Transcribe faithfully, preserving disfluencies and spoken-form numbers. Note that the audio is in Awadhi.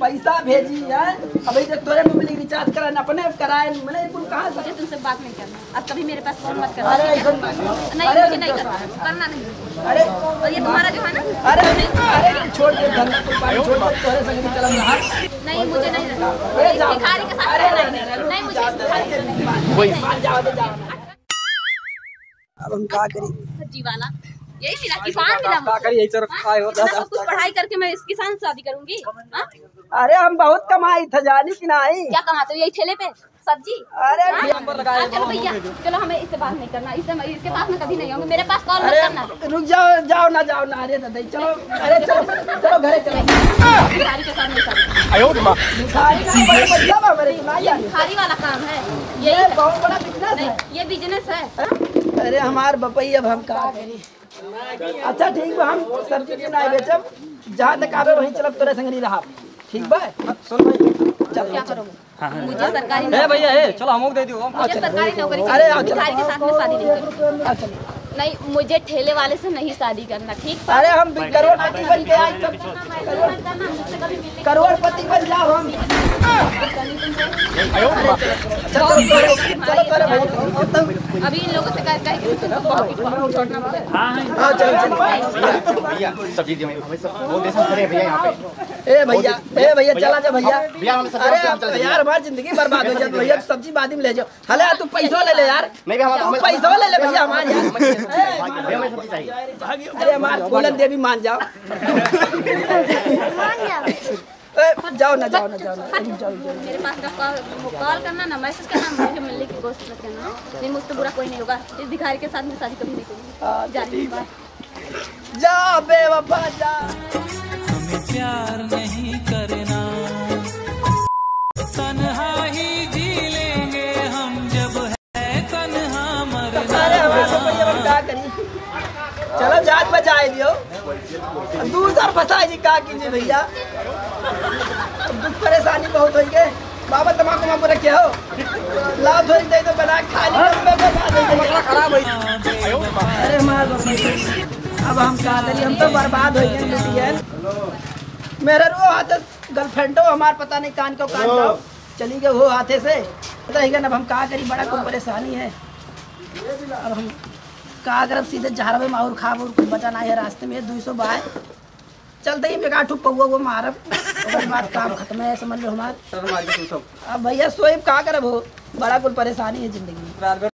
पैसा भेजी है, अभी जब तोरे मोबाइल रिचार्ज कराए, अपने कराए, मैंने कुल कहाँ से? मुझे तुमसे बात नहीं करना, अब कभी मेरे पास फोन मत करना, अरे, ठीक है? ऐसा नहीं। नहीं, अरे, मुझे नहीं रुको करना, साहब। करना नहीं। अरे। और ये तुम्हारा जो है ना, अरे, अरे, छोड़ दे, धंधा कुल पानी छोड़ दे, तोरे संग भी चलम रहा। नहीं, मुझे नहीं रहना। अरे, जाओ। भिखारी के साथ अरे, रहना है। नहीं, नहीं, नहीं, मुझे इस भिखारी के साथ नहीं। वही। नहीं। जाओ, जाओ, जाओ। अब हम का करी? सब्जी वाला, यही मिला, किसान मिला का मुझे। करी, यही तो हाँ? खाए हो, इतना दादा। सब कुछ पढ़ाई करके मैं इस किसान से शादी करूंगी? हाँ? अरे, हम बहुत कमाई थे, जानी कि नहीं? क्या कमाते हो यही ठेले पे? सब्जी? अरे, हाँ? नंबर लगाए हाँ, चलो हो, भैया, हो गए। चलो, हमें इससे बात नहीं करना, इससे, इसके पास में कभी नहीं आऊंगी, मेरे पास कॉल मत अरे, करना। रुक जाओ, जाओ ना, जाओ ना, अरे दादा, चलो, अरे चलो, चलो घरे चलो। भिखारी के साथ नहीं करना। आयो रे माँ। भिखारी का बड़ा मतलब है मेरे, सुनाई ये जाने। भिखारी वाला काम है, ये यही बहुत बड़ा बिजनेस नहीं, है। ये बिजनेस है। अरे हमार बपई, अब हम का करी? अच्छा ठीक बा, हम सब्जी के ना बेचब, जहाँ तक आवे वहीं चलब, तोरे संग नहीं रहब, ठीक बा? सुन भाई, चल क्या करोगे? हाँ, हाँ। मुझे सरकारी ए नौकरी भैया, ए, चाहिए। चलो हमको दे दियो। मुझे सरकारी नौकरी अरे, चाहिए। आओ, चलो। भिखारी के साथ में शादी नहीं करूँगी। आओ, चलो। नहीं, मुझे ठेले वाले से नहीं शादी करना, ठीक? अरे हम भी करोड़पति बन के आए, सब करोड़-, करोड़पति बन जाओ हम। चलो, चलो, चलो, चलो, भैया। अभी इन लोगों से कह, कह के तुमको बहुत कुछ छोड़ना पड़ेगा। हाँ, चलो, चलो। भैया, सब्जी दियो, हमें सब वो दे सकते हैं भैया यहाँ पे। ए भैया, ए भैया, चला जा भैया। भैया, हम सब्जी अरे लेके चले यार, भैया। हमारी जिंदगी बर्बाद हो जाती भैया, सब्जी बाद में ले जाओ। हले, तू पैसो ले ले यार। नहीं भैया, तू हमें पैसो ले ले भैया, हमारे यार। भैया, हमें सब्जी चाहिए। अरे हमार फूलन देवी, मान जाओ। ए, जाओ ना, जाओ ना, जाओ ना। जाओ, जाओ। मेरे पास ना कॉल, कॉल करना, ना मैसेज करना, मुझे मिलने की कोशिश मत करना। नहीं, मुझसे बुरा कोई नहीं होगा। इस भिखारी के साथ मैं शादी कभी नहीं करूँगी। हाँ, जा रही हूँ, ठीक है। बाय। जा बेवफा जा। हमें प्यार नहीं करना, तन्हा ही जी लेंगे हम, जब है तन्हा मरना। अरे हमारे को भैया, हम का करी? चलो जान बचाए दियो। दूसर फंसा जी, का कीजिए भैया, दुख परेशानी बहुत होई गे। बाबा तमाकू माकू रखे हो, लाओ थोड़ी दे दो, बना खा ली, हम पे बता दो। मसला खराब होई। अरे मार बाप रे। अब हम का करी, हम तो बर्बाद हो गए, लूट गए। मेरे रो हाथे, गर्लफ्रेंडो हमार पता नहीं कान को कान हेलो। दो, चली गए वो हाथे से। तो ही अब हम का करी, बड़ा कुल परेशानी है। अब हम का करब, सीधे जहरवे में और खाब और कुछ बचा ना है रास्ते में, दुई सौ बाय। चलते ही बेकार ठुक पौआ वो मारब, ओकर बाद काम खत्म है, समझ लो हमार। चल, मार के तू सब। अब भैया सोइब का करब हो, बड़ा कुल परेशानी है जिंदगी में। रात भर